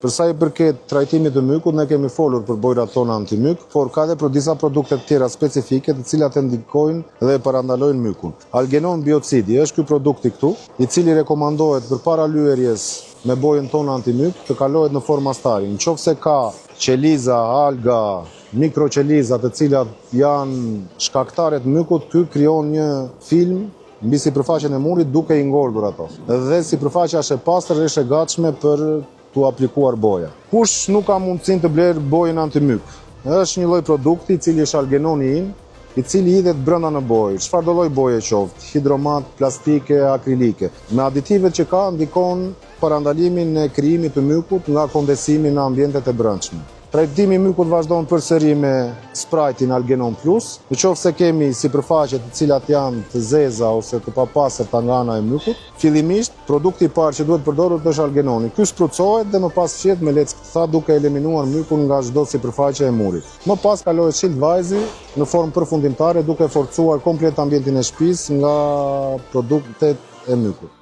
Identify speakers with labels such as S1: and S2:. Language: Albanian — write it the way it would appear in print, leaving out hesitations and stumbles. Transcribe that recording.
S1: Për sa i përket trajtimit të mykut, ne kemi folur për bojrat tona antimyk, por ka edhe për disa produkte të tjera specifike të cilat e ndikojnë dhe e parandalojnë mykun. Algenon Biocidi është ky produkti këtu, i cili rekomandohet përpara lyerjes me bojën tonë antimyk të kalohet në formë astari. Në qoftë se ka qeliza, alga, mikroqeliza të cilat janë shkaktare të mykut, ky krijon një film mbi sipërfaqen e murit duke i ngordhur ato. Dhe sipërfaqja është e pastër dhe është e gatshme për t'u aplikuar boja. Kush nuk ka mundësinë të blerë bojën antimyk? Është një lloj produkti i cili është algenoni in, i cili hidhet brenda në bojë, çfarëdo lloj boje qoftë, hidromat, plastike, akrilike. Me aditivet që ka ndikon parandalimin e krijimit të mykut nga kondensimi në ambientet e brendshme. Trajtimi i mykut vazhdon përsëri me sprajtin Algenon Plus. Në qoftë se kemi sipërfaqe të cilat janë të zeza ose të papastërta nga ana e mykut, fillimisht produkti i parë që duhet përdorur është Algenoni. Ky sprucohet dhe më pas fshihet me leckë të thatë duke eliminuar mykun nga çdo sipërfaqe e murit. Më pas kalohet shilt vajzi në formë përfundimtare duke forcuar komplet ambientin e shtëpisë nga produktet e mykut.